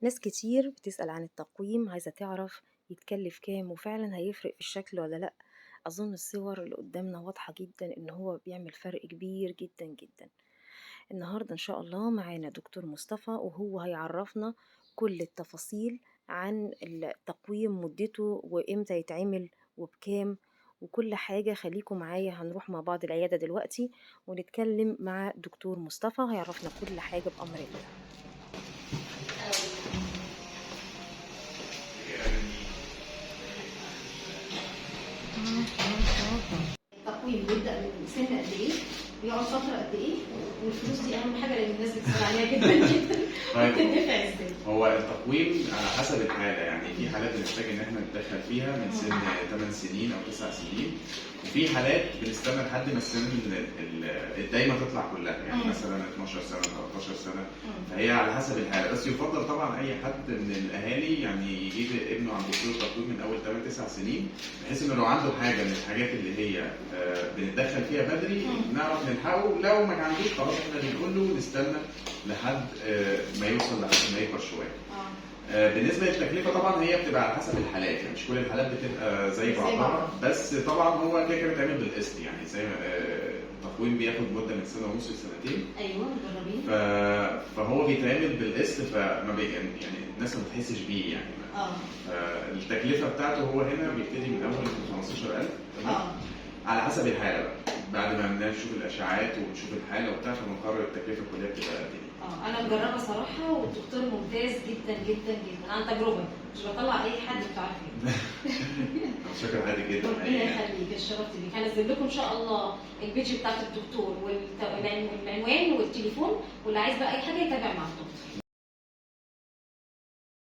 ناس كتير بتسأل عن التقويم، عايزة تعرف يتكلف كام وفعلا هيفرق في الشكل ولا لأ. أظن الصور اللي قدامنا واضحة جدا إن هو بيعمل فرق كبير جدا جدا. النهاردة إن شاء الله معانا دكتور مصطفى، وهو هيعرفنا كل التفاصيل عن التقويم، مدته وإمتى يتعمل وبكام وكل حاجة. خليكم معايا، هنروح مع بعض العيادة دلوقتي ونتكلم مع دكتور مصطفى، هيعرفنا كل حاجة بأمر الله. التقويم بيبدا من سن قد ايه؟ بيقعد فترة قد ايه؟ والفلوس دي اهم حاجة لان الناس بتسال عليها جدا جدا. طيب، بتدفع ازاي؟ هو التقويم على حسب الحالة، يعني في حالات بنحتاج إن إحنا نتدخل فيها من سن 8 سنين أو 9 سنين، وفي حالات بنستنى لحد ما السن الدايمة تطلع كلها، يعني مثلا 12 سنة 13 سنة، فهي على حسب الحالة. بس يفضل طبعا أي حد من الأهالي يعني يجيب ابنه عند دكتور التقويم من أول 8 9 سنين، بحيث إنه لو عنده حاجة من الحاجات اللي هي بنتدخل فيها بدري نعرف نلحقه. لو ما عندوش خلاص إحنا بنقول له نستنى لحد ما يوصل، لحد ما يكبر شوية. بالنسبة للتكلفه طبعا هي بتبقى على حسب الحالات، يعني مش كل الحالات بتبقى زي بعضها، بس طبعا هو كده كده بيتعمل بالقسط، يعني زي ما التقويم بياخد مده من سنة ونص لسنتين. ايوه مجربين. فهو بيتعمل بالقسط، فما يعني الناس ما بتحسش بيه يعني. فالتكلفه بتاعته هو هنا بيبتدي من اول 15000، تمام؟ على حسب الحالة بقى، بعد ما بنشوف الاشعاعات ونشوف الحالة وبتاع، فبنقرر التكلفة الكلية بتبقى قد ايه. انا مجربه صراحة، والدكتور ممتاز جدا جدا جدا، عن تجربه، مش بطلع اي حد بتعرفيه. انا شاكر حضرتك جدا. ربنا يخليك، اتشرفت بيك. هنزل لكم ان شاء الله ال page بتاعت الدكتور والعنوان والتليفون، واللي عايز بقى اي حاجة يتابع مع الدكتور.